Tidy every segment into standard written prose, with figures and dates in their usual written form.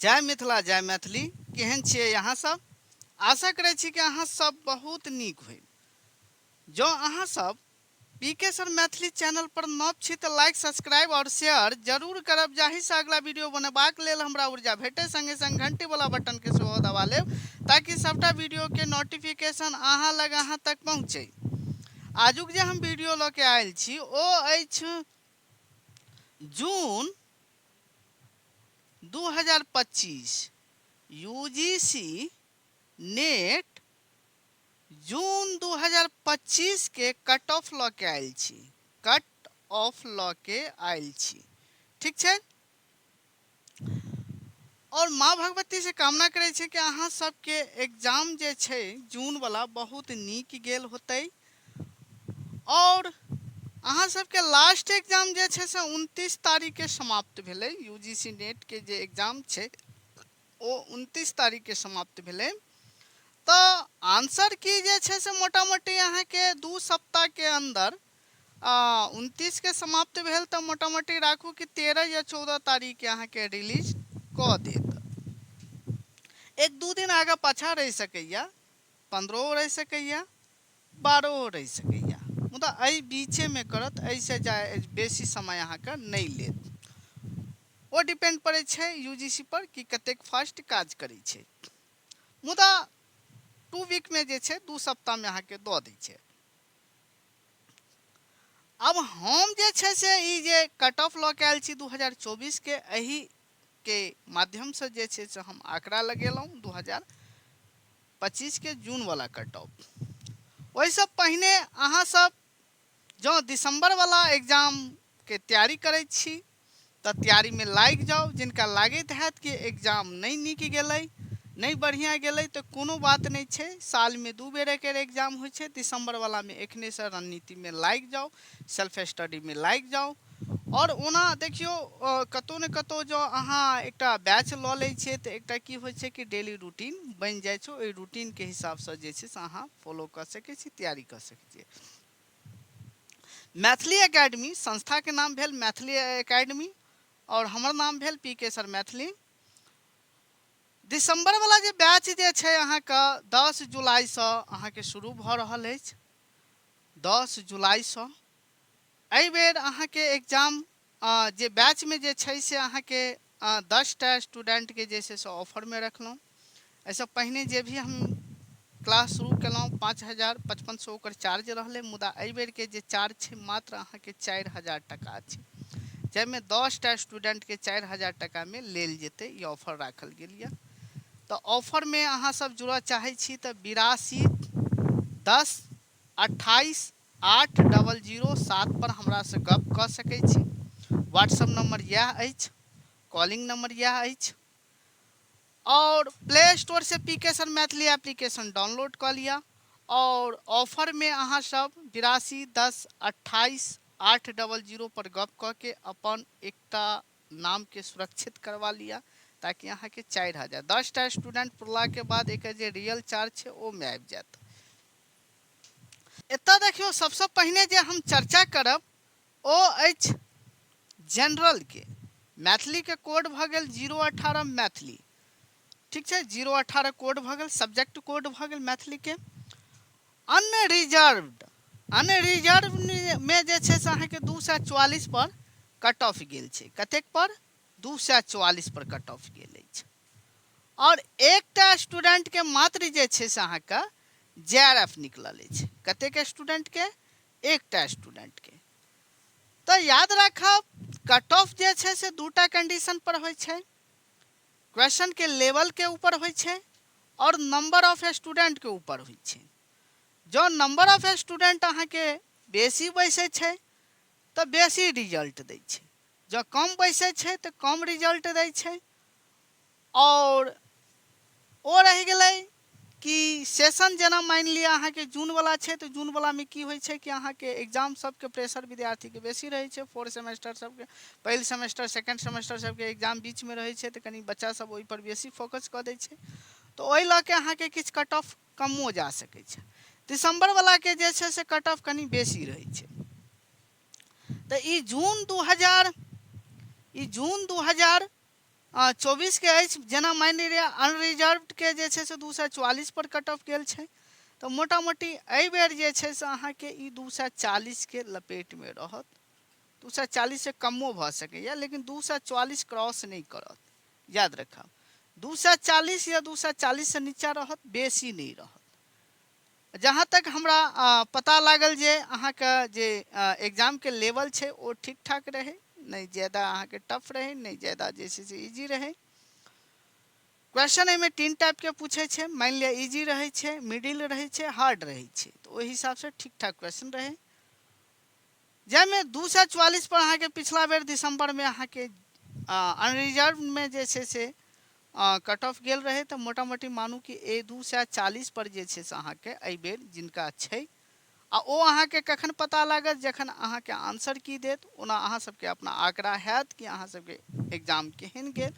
जय मिथिला जय मैथिली। केहन छियै अहाँ सब? आशा करै छी कि अहाँ सब बहुत नीक होइ। जँ अहाँ सब पी के सर मैथिली चैनल पर नव छी तऽ लाइक, सब्सक्राइब और शेयर जरूर करब, जाहिसँ अगला वीडियो बनेबाक लेल हमरा ऊर्जा भेटै। संगे संग घंटी वाला बटन के सेहो दबा लेब ताकि सबटा वीडियो के नोटिफिकेशन अहाँ लग अहाँ तक पहुँचे। आजुक जे हम वीडियो लऽ के आयल छी ओ अछि जून 2025 यू जी सी नेट जून 2025 के कट ऑफ लऽ के आयल छी, कट ऑफ लऽ के आयल छी, ठीक छै। और माँ भगवती से कामना करै छी कि अहाँ सबके एग्जाम जे छै जून वाला बहुत नीक गेल होतै। और अहाँ सबके लास्ट एग्जाम जे छै से 29 तारीख के समाप्त भेलै। यू जी सी नेट के जे एग्जाम छै ओ 29 तारीख के समाप्त भेलै। तऽ आंसर की जे छै से मोटा मोटी अहाँके 2 सप्ताह के अंदर 29 के समाप्त भेल, तऽ मोटा मोटी राखू कि 13 या 14 तारीख के अहाँके रिलीज कऽ देत। 1-2 दिन आगाँ पाछाँ रहि सकैया, 15 रहि सकैया, 12 रहि सकैया, मुदा एहि बीचेमे करत, एहिसँ जा बेसी समय अहाँके नहि लेत। ओ डिपेंड पड़ै छै यू जी सी पर कि कतेक फास्ट काज करै छै, मुदा 2 वीकमे जे छै 2 सप्ताहमे अहाँके दऽ दै छै। आब हम जे छै से ई जे कट ऑफ लऽ के आयल छी 2024 के, एहि के माध्यमसँ जे छै से हम आंकड़ा लगेलहुँ 2025 के जून वाला कट ऑफ। ओहिसँ पहिने अहाँ सब जँ दिसंबर वाला एग्जाम के तैयारी करै छी तऽ तैयारीमे लागि जाउ। जिनका लागैत हैत कि एग्जाम नहि नीक गेलै, नहि बढ़िआँ गेलै, तऽ कोनो बात नहि छै, सालमे 2 बेर एकर एग्जाम होइ छै। दिसंबर वालामे एखनेसँ रणनीतिमे लागि जाउ, सेल्फ स्टडीमे लागि जाउ। आओर ओना देखियौ, कतहु ने कतहु जँ अहाँ एकटा बैच लऽ लै छियै तऽ एकटा की होइ छै कि डेली रूटीन बनि जाइ छै। ओहि रूटीनके हिसाबसँ जे छै से अहाँ फॉलो कऽ सकै छी, तैयारी कऽ सकै छियै। मैथिली एकेडमी संस्थाके नाम भेल मैथिली एकेडमी और हमर नाम भेल पी के सर मैथिली। दिसंबर वाला जे बैच जे छै अहाँके 10 जुलाईसँ अहाँके शुरू भऽ रहल अछि। 10 जुलाईसँ एहि बेर अहाँके एग्जाम जे बैचमे जे छै से अहाँके 10टा स्टूडेंटके जे छै से ऑफरमे रखलहुँ। एहिसँ पहिने जे भी हम क्लास शुरू केलहुँ 5000 5500 ओकर चार्ज रहलै, मुदा एहि बेरके जे चार्ज छै मात्र अहाँके 4000 टका छै, जाहिमे 10टा स्टूडेंटके 4000 टकामे लेल जेतै। ई ऑफर राखल गेल यऽ। तऽ ऑफरमे अहाँ सब जुड़ऽ चाहै छी तऽ 82 10 28 8 00 7 पर हमरासँ गप कऽ सकै छी। व्हाट्सअप नंबर इएह अछि, कॉलिंग नंबर इएह अछि। और प्ले स्टोर से पी के सर मैथिली एप्लीकेशन डाउनलोड कऽ लिअ और ऑफरमे अहाँ सब 82 10 28 8 00 पर गप कऽ के अपन एकटा नामके सुरक्षित करवा लिअ, ताकि अहाँके 4000 10टा स्टूडेंट पुरलाके बाद एकर जे रियल चार्ज छै ओहिमे आबि जायत। एतऽ देखियौ, सबसँ पहिने जे हम चर्चा करब ओ अछि जनरलके। मैथिलीके कोड भऽ गेल 018 मैथिली, ठीक छै। 018 कोड भऽ गेल, सब्जेक्ट कोड भऽ गेल मैथिलीके। अनरिजर्व्ड, अनरिजर्व मे जे छै से अहाँके 244 पर कट ऑफ गेल छै। कतेक पर? 244 पर कट ऑफ गेल अछि। और एकटा स्टूडेंटके मात्र जे छै से अहाँके जे आर एफ निकलल अछि। कतेक स्टूडेंटके? एकटा स्टूडेंटके। तऽ याद राखब, कट ऑफ जे छै से दूटा कंडीशन पर होइ छै, क्वेश्चन के लेवल के ऊपर होइ छै और नंबर ऑफ स्टूडेंट के ऊपर होइ छै। जँ नंबर ऑफ स्टूडेंट अहाँके बेसी बैसै छै तऽ बेसी रिजल्ट दै छै, जँ कम बैसै छै तऽ कम रिजल्ट दै छै। और ओ रहि गेलै कि सेशन, जेना मानि लिअ अहाँके जूनवला छै, तऽ जूनवलामे की होइ छै कि अहाँके एग्जाम सबके प्रेशर विद्यार्थीके बेसी रहै छै। फोर्थ सेमेस्टर सबके, पहिल सेमेस्टर, सेकंड सेमेस्टर सबके एग्जाम बीचमे रहै छै, तऽ कनि बच्चा सब ओहिपर बेसी फोकस कऽ दै छै। तऽ ओहि लऽ के अहाँके किछु कट ऑफ कमो जा सकै छै। दिसम्बरवलाके जे छै से कट ऑफ कनि बेसी रहै छै। तऽ ई जून 2000 चौबीसके अछि। जेना मानि लिअ अनरिजर्वडके जे छै से 244 पर कट ऑफ गेल छै, तऽ मोटा मोटी एहि बेर जे छै से अहाँके ई 240के लपेटमे रहत। 240 से कमो भऽ सकैए, लेकिन 244 क्रॉस नहि करत। याद रखब, 240 या 240से नीचा रहत, बेसी नहि रहत। जहाँ तक हमरा पता लागल जे अहाँके जे एग्जामके लेवल छै ओ ठीक ठाक रहै, नहि ज्यादा अहाँके टफ रहै, नहि ज्यादा जे छै से इजी रहै। क्वेश्चन एहिमे तीन टाइपके पूछै छै। मानि लिअ इजी रहै छै, मिडिल रहै छै, हार्ड रहै छै, तऽ ओहि हिसाबसँ ठीक ठाक क्वेश्चन रहै, जाहिमे 244 पर अहाँके पिछला बेर दिसंबरमे अहाँके अनरिजर्वमे जे छै से कट ऑफ गेल रहै। तऽ मोटा मोटी मानू कि ए 240 पर जे छै से अहाँके एहि बेर जिनका छै, आ ओ अहाँके कखन पता लागत? जखन अहाँके आंसर की देत। ओना अहाँ सबके अपना आंकड़ा हैत कि अहाँ सबके एग्जाम केहन गेल,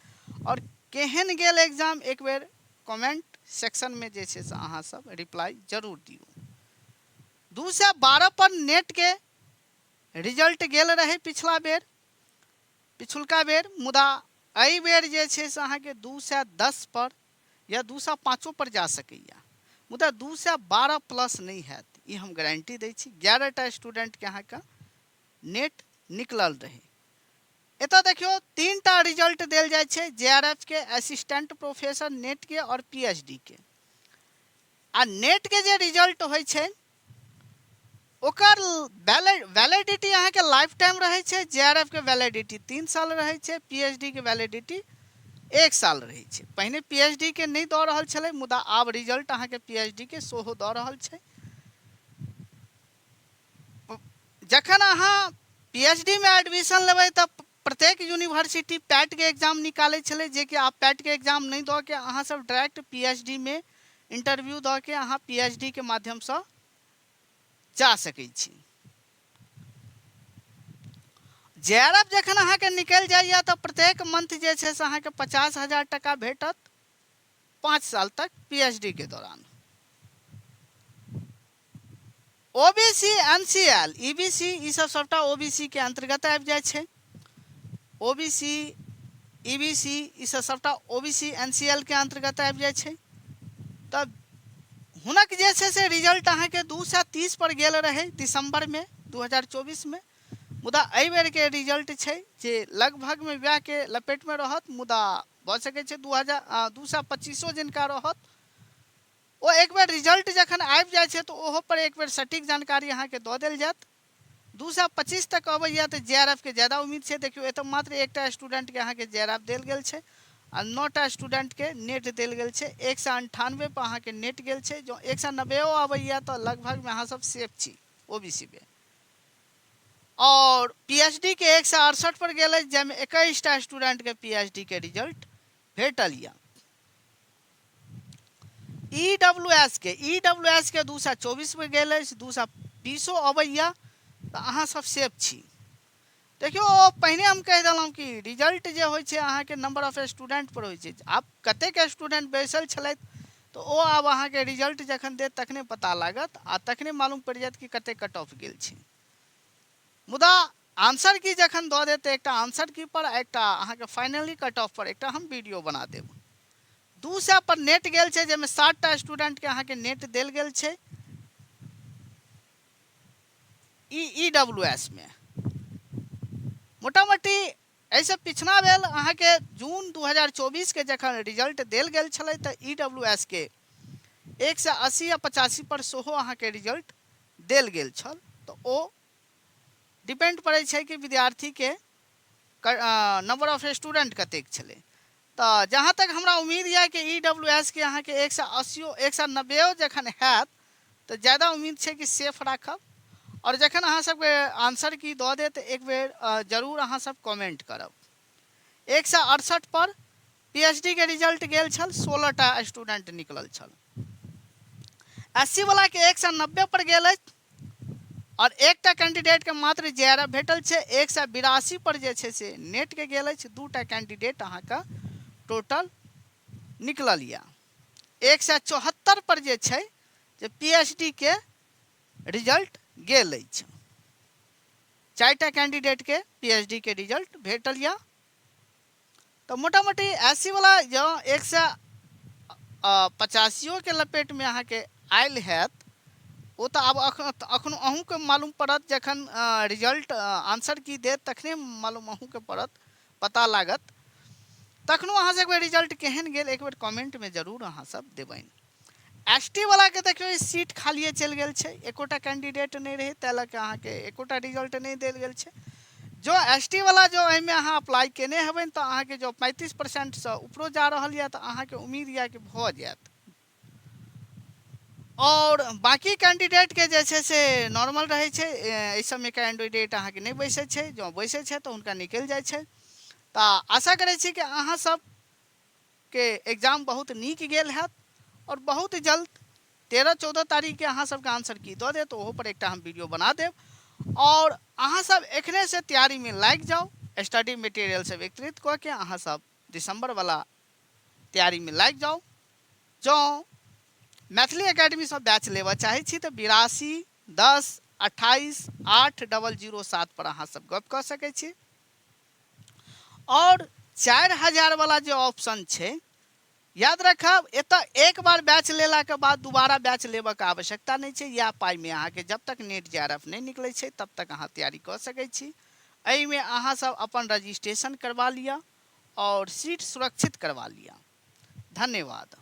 आओर केहन गेल एग्जाम एक बेर कमेंट सेक्शनमे जे छै से अहाँ सब रिप्लाई जरूर दियौ। 212 पर नेटके रिजल्ट गेल रहै पिछला बेर, पिछुलका बेर, मुदा एहि बेर जे छै से अहाँके 210 पर या 205 पर जा सकैए, मुदा 212 प्लस नहि हैत, ई हम गारंटी दै छी। 11टा स्टूडेंटके अहाँके नेट निकलल रहै। एतऽ देखियौ, तीनटा रिजल्ट देल जाइ छै, जे आर एफ के, असिस्टेंट प्रोफेसर नेट के आओर पी एच डी के। आ नेट के जे रिजल्ट होइ छै ओकर वैलिडिटी अहाँके लाइफ टाइम रहै छै। जे आर एफ के वैलिडिटी 3 साल रहै छै, पी एच डी के वैलिडिटी एक साल रहै छै। पहिने पी एच डी के नहि दऽ रहल छलै, मुदा आब रिजल्ट अहाँके पी एच डी के सेहो दऽ रहल छै। जखन अहाँ पी एच डी मे एडमिशन लेबै तऽ प्रत्येक यूनिवर्सिटी पैटके एग्जाम निकालै छलै, जेकि आब पैटके एग्जाम नहि दऽ के अहाँ सब डायरेक्ट पी एच डी मे इंटरव्यू दऽ के अहाँ पी एच डी के माध्यमसँ जा सकै छी। जे आर एफ जखन अहाँके निकलि जाइए तऽ प्रत्येक मंथ जे छै से अहाँके 50,000 टका भेटत 5 साल तक पी एच डी के दौरान। ओबीसी, एनसीएल, ईबीसी, ई सब सबटा ओबीसी के अंतर्गत आबि जाइ छै। ओबीसी, ईबीसी, ई सब सबटा ओबीसी, एनसीएल के अंतर्गत आबि जाइ छै। तऽ हुनक जे छै से रिजल्ट अहाँके 230 पर गेल रहै दिसंबरमे 2024मे, मुदा एहि बेरके रिजल्ट छै जे लगभगमे वएहके लपेटमे रहत, मुदा भऽ सकै छै 2000 225 जिनका रहत ओ। एक बेर रिजल्ट जखन आबि जाइ छै तऽ ओहो पर एक बेर सटीक जानकारी अहाँके दऽ देल जायत। 225 तक अबैया तऽ जे आर एफ के ज्यादा उम्मीद छै। देखियौ, एतऽ मात्र एकटा स्टूडेंटके अहाँके जे आर एफ देल गेल छै आ 9टा स्टूडेंटके नेट देल गेल छै। 198 पर अहाँके नेट गेल छै। जँ 190 अबैया तऽ लगभगमे अहाँ सब सेफ छी ओ बी सी मे। और पी एच डी के 168 पर गेल अछि, जाहिमे 21टा स्टूडेंटके पी एच डी के रिजल्ट भेटल यऽ। ई डब्ल्यू एस के 224मे गेल अछि। 220 अबैया तऽ अहाँ सब सेफ छी। देखियौ, पहिने हम कहि देलहुँ कि रिजल्ट जे होइ छै अहाँके नंबर ऑफ स्टूडेंट पर होइ छै। आब कतेक स्टूडेंट बैसल छलथि, तऽ ओ आब अहाँके रिजल्ट जखन देत तखने पता लागत आ तखने मालूम पड़ि जायत कि कतेक कट ऑफ गेल छै। मुदा आंसर की जखन दऽ देत, एकटा आंसर की पर, एकटा अहाँके फाइनली कट ऑफ पर एकटा हम वीडियो बना देब। 200 पर नेट गेल छै, जाहिमे 7टा स्टूडेंटके अहाँके नेट देल गेल छै ई ई डब्ल्यू एस मे। मोटा मोटी एहिसँ पिछला भेल अहाँके जून 2024 के जखन रिजल्ट देल गेल छलै तऽ ई डब्ल्यू एस के 180 या 85 पर सेहो अहाँके रिजल्ट देल गेल छल। तऽ ओ डिपेंड पड़ै छै कि विद्यार्थीके नंबर ऑफ स्टूडेंट कतेक छलै। तऽ जहाँ तक हमरा उम्मीद यऽ कि ई डब्ल्यू एस के अहाँके 180, 190 जखन हैत तऽ ज्यादा उम्मीद छै कि सेफ राखब। आओर जखन अहाँ सबके आंसर की दऽ देत, एक बेर जरूर अहाँ सब कमेंट करब। 168 पर पी एच डी के रिजल्ट गेल छल, 16टा स्टूडेंट निकलल छल। एस सी वाला के 190 पर गेल अछि आओर एकटा कैंडिडेट के मात्र जे आर एफ भेटल छै। 182 पर जे छै से नेट के गेल अछि, 2टा कैंडिडेट अहाँके टोटल निकलल यऽ। 174 पर जे छै जे पी एच डी के रिजल्ट गेल अछि, 4टा कैंडिडेट के पी एच डी के रिजल्ट भेटल यऽ। तऽ मोटा मोटी एस सी वला जँ एक सए पचासियोके लपेटमे अहाँके आयल हैत, ओ तऽ आब अखन अहूँके मालूम पड़त, जखन रिजल्ट आंसर की देत तखने मालूम अहूँके पड़त, पता लागत। तखनो अहाँ सबके रिजल्ट केहन गेल, एक बेर कमेंटमे जरूर अहाँ सब देबनि। एस टी वलाके देखियौ सीट खालिए चलि गेल छै, एकोटा कैंडिडेट नहि रहै, ताहि लऽ कऽ अहाँके एकोटा रिजल्ट नहि देल गेल छै। जँ एस टी वला जँ एहिमे अहाँ अप्लाई केने हेबै तऽ अहाँके जँ 35%सँ ऊपरो जा रहल यए तऽ अहाँके उम्मीद यए कि भऽ जायत। आओर बाँकी कैंडिडेटके जे छै से नॉर्मल रहै छै, एहि सबमे कैंडिडेट अहाँके नहि बैसै छै, जँ बैसै छै तऽ हुनका निकलि जाइ छै। तऽ आशा करै छी कि अहाँ सबके एग्जाम बहुत नीक गेल हैत आओर बहुत जल्द 13-14 तारीखके अहाँ सबके आंसर की दऽ देत, ओहो पर एकटा हम वीडियो बना देब। आओर अहाँ सब एखनेसँ तैयारीमे लागि जाउ, स्टडी मटेरियल सब एकत्रित कऽ के अहाँ सब दिसंबर वाला तैयारीमे लागि जाउ। जँ मैथिली एकेडमीसँ बैच लेबऽ चाहै छी तऽ 82 10 28 8 007 पर अहाँ सब गप कऽ सकै छी। आओर 4000 वाला जे ऑप्शन छै, याद रखब एतऽ एक बार बैच लेलाके बाद दोबारा बैच लेबऽके आवश्यकता नहि छै। इएह पाइमे अहाँके जब तक नेट जे आर एफ नहि निकलै छै तब तक अहाँ तैयारी कऽ सकै छी। एहिमे अहाँ सब अपन रजिस्ट्रेशन करवा लिअ और सीट सुरक्षित करवा लिअ। धन्यवाद।